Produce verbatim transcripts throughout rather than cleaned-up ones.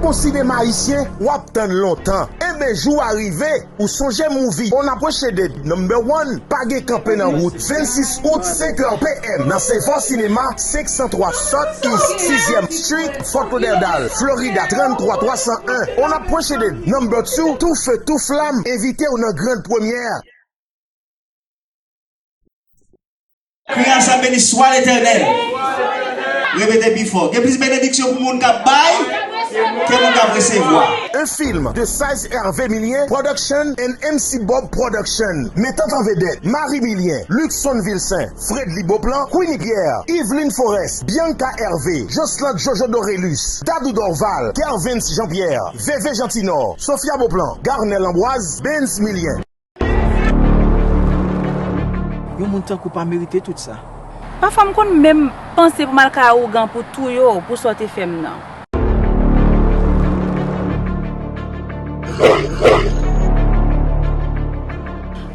Bon sinema ayisyen w ap tann lontan. Enben, jou a rive, ou sonje Movie On Approche Date Number One pa gen kanpe nan wout. Vennsis out, senk è pm, nan Sevor Sinema, senk san twa South East, sizyèm Street, Fort Lauderdale, Florida, trannntwa twa san en. On Approche Date Number Two, tou fe tou flam, envite w nan gran premyè. Kreyòl sa beni swa Letènèl. Repete pi fò. Gen plis benediksyon pou moun k ap bay ke moun k ap resevwa. Un film de Size Hervé Milien Production and M C Bob Production, mettant en vedette Marie Milien, Luckson Vilsaint, Fredly Beauplan, Queenie Pierre, Yveline Forest, Bianca Hervé, Jocelyn Jojo Dorélus, Dadou Dorval, Kervens Jean-Pierre, Vévé Jeantinor, Sophia Beauplan, Garnel Ambroise, Benz Milien. Yon moun tankou w pa merite tout sa. Pafwa m konn menm panse pou m al kay ougan pou touye w pou sa w te fè m nan.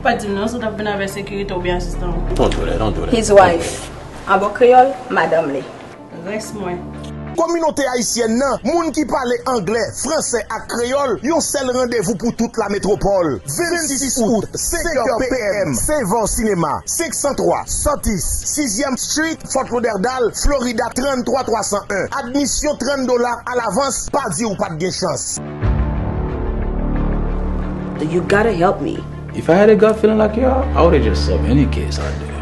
Pa di m non si w t ap vin avèk sekirite oubyen asistan w. Don't do that, don't do that. His wife. An bon kreyòl, madanm li. Rès mwen. Kominote ayisyèn nan, moun ki pale anglè, fransè ak kreyòl, yon sèl randevou pou tout la metropole. Vennsis out, senk è pm, Sevor Sinema, senk san twa South East, sizyèm Street, Fort Lauderdale, Florida, trannntwa twa san en. Admisyon trant dola alavans, pa di w pa t gen chans. You gotta help me. If I had a gut feeling like y'all, I would have just subbed any kids out there.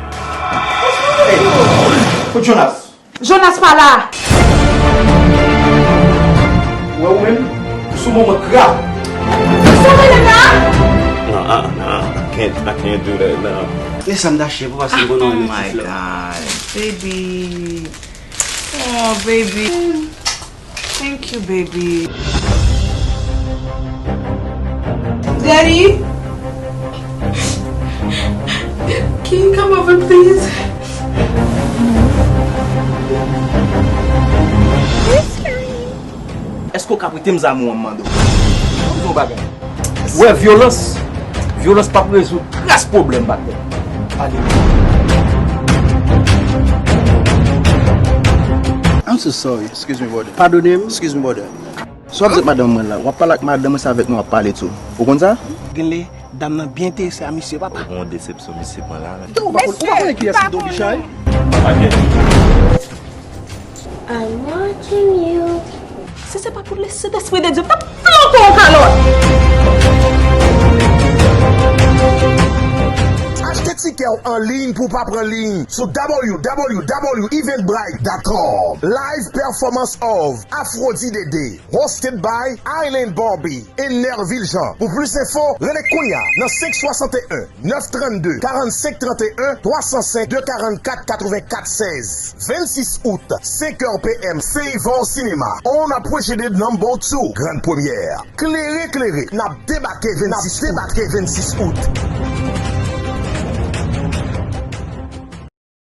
Kot Jonas? Jonas pa la! Wè ou menm, sou moman krab. Sa w rele la? No, uh, no, I can't, I can't do that, no. Lè sa m dache pou pase m konnen yon ti flè. Oh my God, baby. Oh, baby. Thank you, baby. Daddy? Can you come over, please? Èske w ka prete m zam ou an, m mande w? Ban m di w yon bagay. Ou wè vyolans, vyolans p ap rezoud tras pwoblèm, patnè. Ale. I'm so sorry. Excuse me, brother. Padone m. Excuse me, brother. Sa w ap di ak madanm mwen la? W ap pale ak madanm mwen, se avèk mwen w ap pale tou. Ou konn sa? Genlè dam nan byen enterese a misye, papa. Ou gon desepsyon misye pran la, la. Ou pa konn, ou pa konnen kiyès ki Don Bicha, wi? I'm watching you. Si se pa pou Sentespri de Dye, m t ap flanke w kalòt. Achte tikè w an liy pou w pa pran liy sou w w w eventbrite dot com. Live performance of Afrodi Dede, hosted by Island Barbie and Nervil Jean. Pou plis enfo, rele kounye a nan senk swasanteyen, nèf trannde, karannsenk tranteyen, twa san senk, de karannkat, katrevenkat, sèz. Vennsis out, senk è pm, Sevor Sinema. On Approche Date Number Two, gran premyè. Klere, klere, n ap debake vennsis, n ap debake vennsis out.